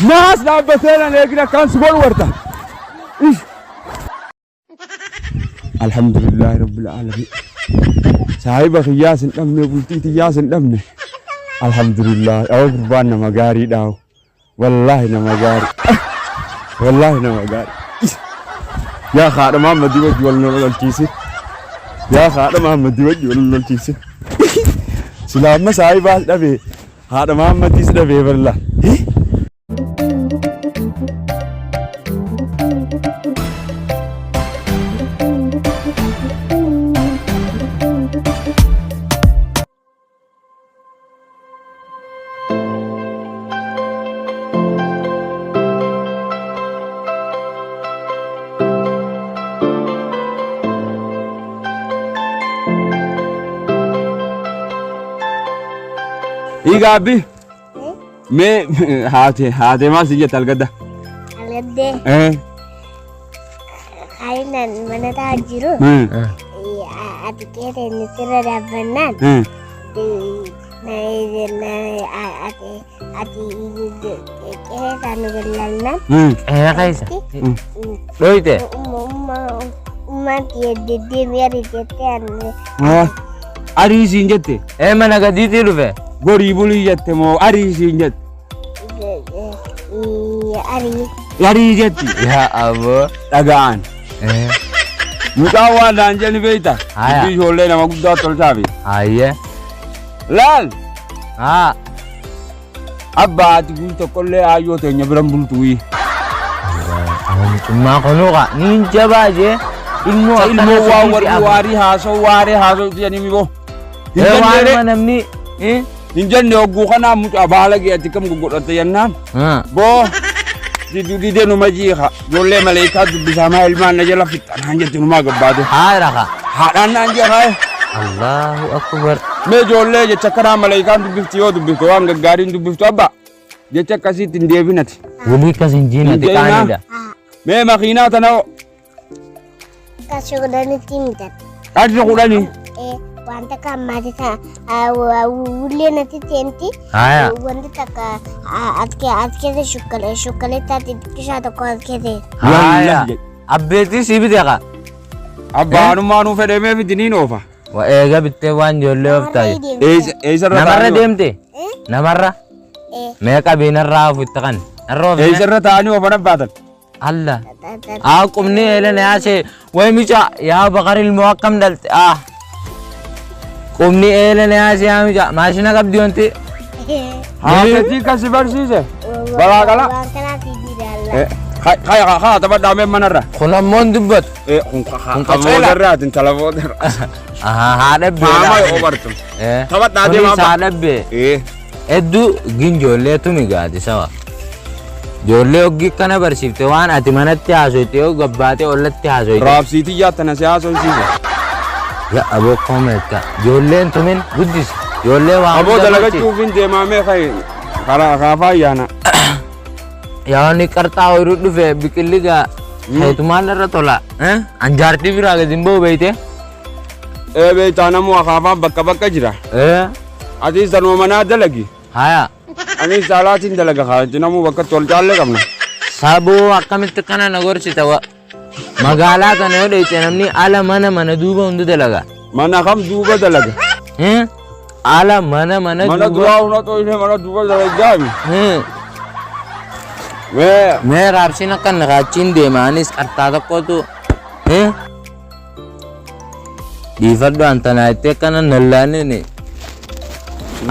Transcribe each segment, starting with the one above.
Maas dhaabbatee nan eegin akkaan si godhu warta. Ish. Alhamdulillahi rabbil alamin. Saahiba kiyyaas hin dhabne bultii tiyyaas hin dhabne. Alhamdulillah. Awwa gurbaan nama gaariidha. Wallaahi nama gaarii. Wallaahi nama gaarii. Yaa haadha Mahammadii wajji wal nu lolchiisi. Yaa haadha Mahammadii wajji wal nu lolchiisi. Silaa amma saahibaas dhabee haadha Mahammadiis dhabee balla. Igaabbi mee haate haate maal si jette algadda? Algaddee Ayinan mana taa'aa jiru. Ati keessa inni sirra dhaabbannaan. Ati ati qe'ee nu gallalnaan. Qe'ee keessa. Dhoyte. Ummaan tiyya deddeebi'ee ariitettee ani. Arii siin jette. Ee mana gadiitii dhufe. Gorii bulii jette moo arii siin jette. Arii. Arii jetti. Yaa aboo. Dhaga'an. Mucaan waan naan jedhani beekta. Haya. Dubbii ijoollee nama guddaa tolchaafi. Hayyee. Laal. Haa. Abbaa ati guyyi tokkollee aayyoo teenya biran bultuuyi. Mucummaa kunuuqa niin jabaa jee ilmoo Sa akkana ilmoo waan sadii warri afur. waarii haasoo waaree haasoo jedhanii mi boo. Hin Ee jennee waanuma namni. Eh? Hin jenne hogguu kanaa mucaa baala gee ati kam goggodhatte jennaan. Haa. Boo diduu didee numa jiika. Ijoollee maleekaa dubbisaa maa ilmaan na jala fixxa naan jette numaa gabbaate. Haadha ka. Haadhaan naan jee haye. Allahu akbar. Mee ijoollee jecha akkanaa maleekaan dubbifti yoo dubbifte waan gaggaariin dubbiftu abbaa. Jecha akkasiitti hin deebinati. Wulii kas hin jiinati Hin jeenaa. qaanidha. Mee makiinaa tana hoo Qarshii kudhanitti hin bitadha. qarshii kudhanii. Wanta akka ammaati ta'a wullee natti seenti. Haya. Wanti takka as keessa shukkalettaatti xiqqishaa tokko as keessa. Haya. Wallahi. Abbeetii sii bite ka. Abbaanumaa nuu fedhee mee fidiniin oofa. Wa eega bittee waan ijoollee of taate. Eessarra Namarra taa'anii deemte. Namarra. Mee qabiinarraa ofu itti kan. Narra ofu. Eessarra taa'anii oofan abbaatan. Alla. Aa qubni eelan yaase way mica yaa bakar ilmoo akkam dhalte ah. Qubni eelan yaase yaa mica maashina qabdi wanti. Haatetii kan si barsiise. Balaa qala. Waan kanaaf jiraalla. Kaya haa taphadhaa mee manarra. Kun ammoo hin dubbatu. Kun Kun qaceela. boodarraatiin tala boodarra. Ahaa haadha Maama beela. yoo bartu. Taphadhaa deemaa Kunis haadha bee. Hedduu gin ijoollee tumi gaati sawa. Ijoollee hoggii kana barsiifte waan ati manatti haasoyte yoo gabbaatee ollatti haasoyte. Raabsiitii yaattana si haasoysiise. Ya aboo komeetta. Ijoolleen tumin guddisi. Ijoollee waa Aboo hunda gochi. dalagachuuf hin deemaamee ka'i. Karaa kaafaa ayyaana. Yaa wanni qarxaa ooyiruu dhufe biqilli gaa heetumaan irra tola. An jaartii biraa gadi hin ba'u beeyte. Ee beektaa namuu akaafaan bakka bakka jira. Atis tanuma manaa dalagi. Haya. Anis saalaatiin dalaga kaanti namuu bakkatti wal caallee qabna. Saboo akkamitti kana na gorsita wa. Magaalaa kana yoo dheeyte namni ala mana mana duuba hunda dalaga. Mana kam duuba dalaga? Eh? Ala mana mana Mana duuba. duraa hunda xooyinee mana duuba dalagaami. Eh. Mee Mee raabsiin akka na kaachiin deema anis qarxaa tokkotu. Eh? Dhiifadhu an tanaa itti akkana nallaanini.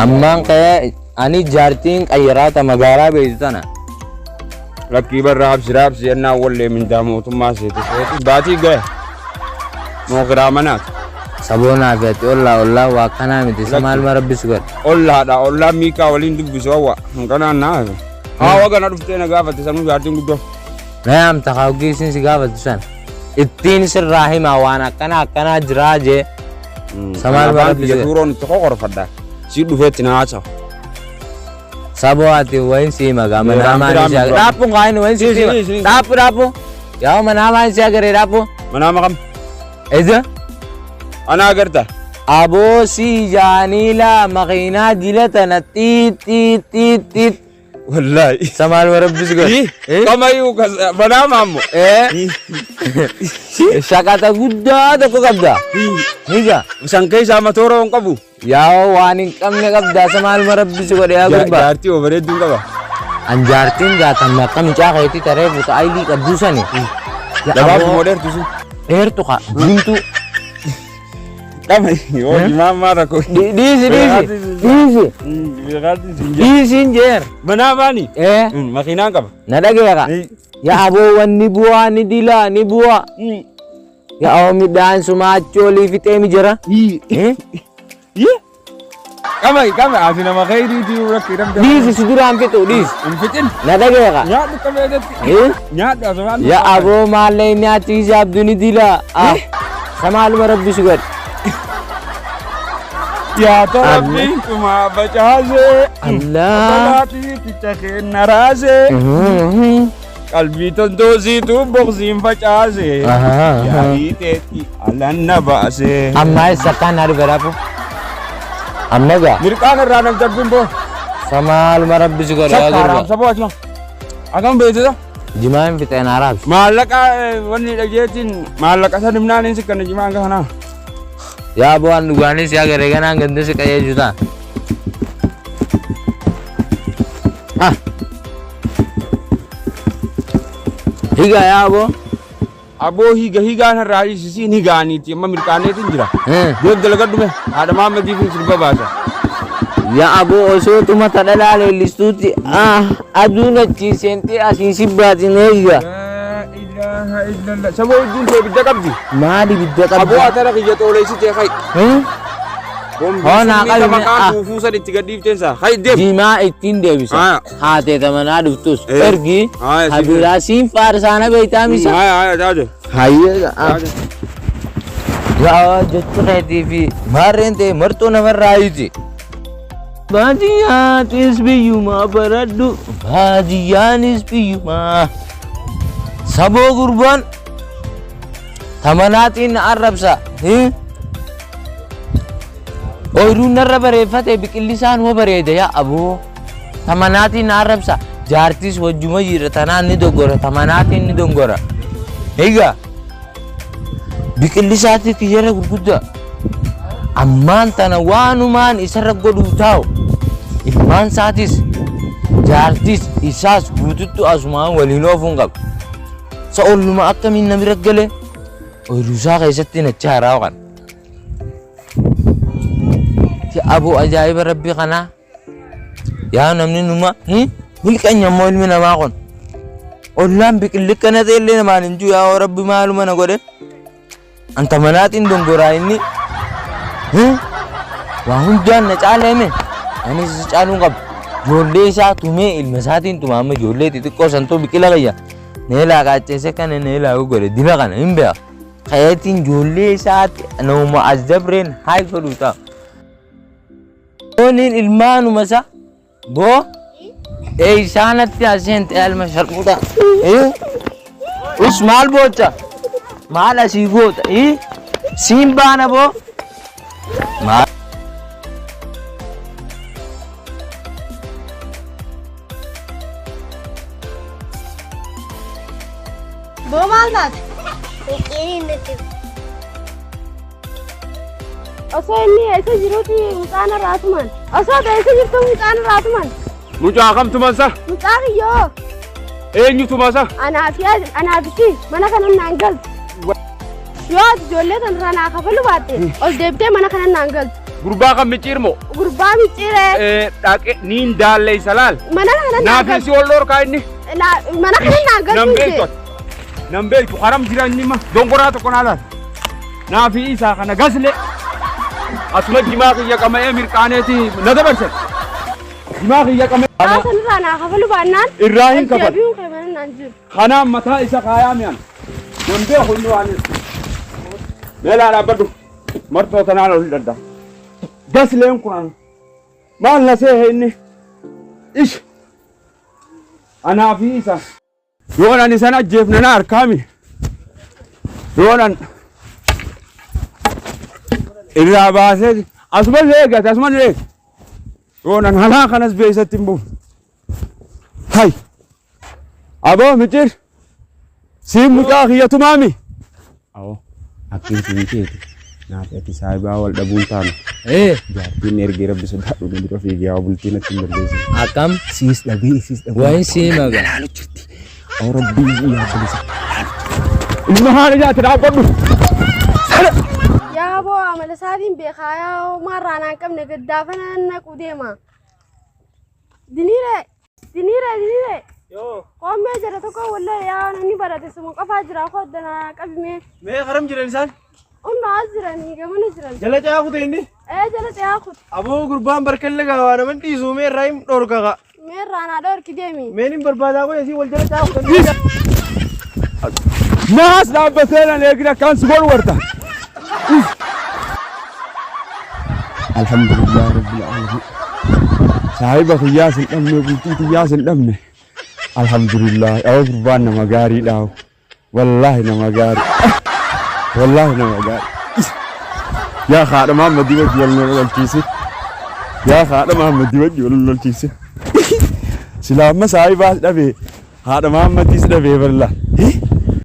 Ammaan ka'ee ani jaartiin qayyaraata magaalaa beeytu tana. Lakkii bar raabsi raabsi jennaan wallee mindaa mootummaa seete seeti baatii gahe moo kiraa manaati. Saboonaa fi ati ollaa ollaa waa akkanaa miti isa maaluma rabbi si godhe. Ollaadha ollaan miikaa waliin dubbisu hawwa hin kanaan naa hafe. Haa waga na dhuftee na gaafatte sanuu jaartiin guddoo. Na yaamta kaa hoggii isin si gaafattu sana. Ittiin sirraa himaa waan akkana akkanaa jiraa jee. Samaal Afaan rabbi kiyya si- suuroon itti kokorfadha. Si dhufeetti na haasawa. Saboo ati wayin si hima gaa mana Raampi hamaan raampi si agaree. dura. Dhaaphuun kaa inni wayin si Si, si, hima. si. Dhaaphu dhaaphu. Yaa mana hamaan si agaree dhaaphu. Manaa maqam. Ija. Ana agarta. Aboo si jaaniila makiinaa dila tana xiit xiit xiit xiit. Wallaahi. Isa maaluma rabbi si godhe. Qamayyuu banaa maammo. Shaqaxa guddaa tokko qabda. Higa. San keessaa matoora hin qabu. Yaa waan hin qabne qabda. Isa maaluma rabbi si godhe yaa gurbaa. Jaartii oo bareedduu qaba. An jaartiin gaatan akka mucaa keetii taree fuuta ayilii qabduu sani. Gabaabdu moo dheertu sun? Dheertu kaa diimtuu. Qama yoo jimaan maa rakkoo. Dhiisi dhiisi dhiisi dhiisi hin jeer. Manaa baani. Ee Makiinaan qaba. na dhageera. Yaa aboo wanni bu'aa ni dilaa ni bu'aa. Yaa aboo midhaan sumaachuu olii fixee mi jira. Qama qama ati nama khayriitii rakkoo dhabda. Dhiisi si duraan fixu dhiisi. Hin fixin. Na dhageera. Nyaadhu qabee jetti. Nyaadhu asumaan. Yaa aboo maallee inni achiisa abduu ni dilaa. Samaaluma rabbi si godhe. Yaa rabbiin tumaa facaasee. Allah. Balaatii kicha keenna raasee. Qalbii tontoosiitu boqsiin facaasee. Yaalii teetti alanna baasee. Amma eessa akkaan haadhu badhaafu? Amma gaa. Mirqaan irraa nam darbin boo. Samaaluma rabbi si godhe yaa Sakkaaraam gurbaa. saboo achuma. Akkam beeksisa? Jimaa hin fixeen haaraabsi. Maallaqa wanni dhageetiin maallaqa san himnaan hin sikkanne jimaa hanga kanaa. Yaa bu'aan dhugaanis yaa garee ganaan ganda si qajeelchu ta'a. Ah. Higa yaa aboo. Aboo higa higaan irraa hiisisiin higaaniiti amma mirqaaneetiin jira. Deem dalagadhume haadha maammadiif sirba baasa. Yaa aboo osoo tuma tadhalaa leellistuutti ah aduun achii seentee asiin si baatin eeyya. Laa ilaaha illallah. Saboo wajjin tee ibidda qabdi. Maali ibidda qabdi? Aboo atara kiyya xooleessitee hayi. Hoo naa qabi mee, Maqaan ah. kuufuu san itti gadhiifteen saa. Hayi deem. Diimaa ittiin deebisa. Ah. Haatee tamanaa dhuftus. Eh. Ergi. Ah, si- Habiraa siin faarsaana beektaa misa. Haya haya taate. Hayyee. Yaa jechuu keetii fi maarreen ta'e marxoo namarraa hiiti. Baadiyyaatis biyyumaa baradhu baadiyyaanis biyyumaa. Saboo gurbaan tamanaatiin na arrabsa. Ooyiruun narra bareeffate biqilli isaan hoo bareeda yaa aboo. Tamanaatiin na arrabsa. Jaartis wajjuma jira tanaan ni dogora tamanaatiin ni dongora. Egaa biqilli isaatii kiyyarra gurguddaa. Ammaan tana waanumaan isarra godhuu taa'u ilmaan isaatis jaartis isaas guututtu asumaan waliin oofuun qaba. Isa olluma akkamiin na bira galee ooyiruu isaa keessatti nachi haaraa kana. Si aboo ajaa'iba rabbii kanaa. Yaa namni numa milqanya immoo ilmi namaa kun. Ollaan biqilli kana ta'e illee namaan hin jiru yaa rabbi maaluma na godhe. Anta manaatiin dongoraa inni. Waa hundaan na caaleeme. Anis isa caaluun qaba. Ijoollee isaa tumee ilma isaatiin tuma amma ijoollee xixiqqoo santuu biqila kiyya. Neelaa qaacceessee kana neelaa godhe dila kana hin beeka. Ka'eetiin ijoollee isaatti namuma as dabreen haay godhu ta'a. Fooniin ilmaanuma isaa boo eeysaanatti as seente elma sharmuuxa. Us maal boocha? Maal asii goota? Siin baana boo? Maal? Boo maal taate? Miqiin nuti Osoo inni eessa jiruuti mucaan irraa tuman. Osoo ati eessa jirtu mucaan irraa tuman. Mucaa kam tumansa? Mucaa kiyyoo Eenyu tumasa? anaa fi anaa fi si mana kana naan galtu. Yoo ati ijoollee tan irraa naa kafalu baatte ol deebitee mana kana naan galtu. Gurbaa kan micciirmoo? Gurbaa micciiree Dhaqe niin daallee isa laal. mana kana naan Naaf galtu. si ol dhorkaa inni. Mana kana naan galtu. Nan beektu ati. Nan beektu haram jira inni ma dongoraa tokko naa laal. Naafi isaa kana gasle. Asuma jimaa kiyya qama'ee mirqaaneeti na dabarsan. Jimaa kiyya qama'ee. Mucaa sanirraa naa kafalu baannaan Irraa hin ol kafal. deebi'uun kee mana naan jiru. Kanaan mataa isa kaayaa mi'an. Nan beeku inni waan inni. Meelaa dhaabbadhu. Martoo tanaan ol hidhadha. Gasleen kun maal na seehe inni. Ish. Anaa fi isa. Yoon ani san ajjeefne na harkaami. Yoon an irraa baasee asuma eegate asuma eeg. Yoon an halaa kanas beeksatti hin buufne. Hay! Aboo micir! Siin mucaa kiyya tumaami! Awoo akkiin siin keeti. Naaf ati saahibaa wal dhabuun taanu. Eh, Jaartiin ergee rabbi sodaadhu na dura fiigee haa bultii natti hin balleessin. Akkam? Siis dhabee siis dhabee. Wayin sii maga. Laalu jirti. Awoo rabbii yaa bilisa. Ilma haadha nyaate dhaabbadhu. Yaa boo amala isaatiin beekaa yaa homaarraa naan qabne gaddaafana naqu deema. Diniire diniire diniire. Yoo. Qoommee jira tokko wallahi yaa namni barate suma qofaa jira koddana qabime. Mee karam jiran isaan? Unno as jiranii gamana jiran. Jala ce'aa kute inni? Ee jala ce'aa kute. Aboo gurbaan barkallee gaa waa naman dhiisu mee irraa hin dhorka gaa. Mee irraa naa dhorki deemi. Meen hin barbaadaa kun asii wal jala ce'aa kute. Maas dhaabbatee nan eegin akkaan si godhu warta. Alhamdulillah rabbil alamin. Saahiba kiyyaas hin dhabne bultii tiyyaas hin dhabne. Alhamdulillah awoo gurbaan nama gaariidha. Wallaahi nama gaarii. Wallaahi nama gaarii. Yaa haadha Mahammadii wajji wal nu lolchiisi. Yaa haadha Mahammadii wajji wal nu lolchiisi. Silaa amma saahibaas dhabee haadha Mahammadiis dhabee balla.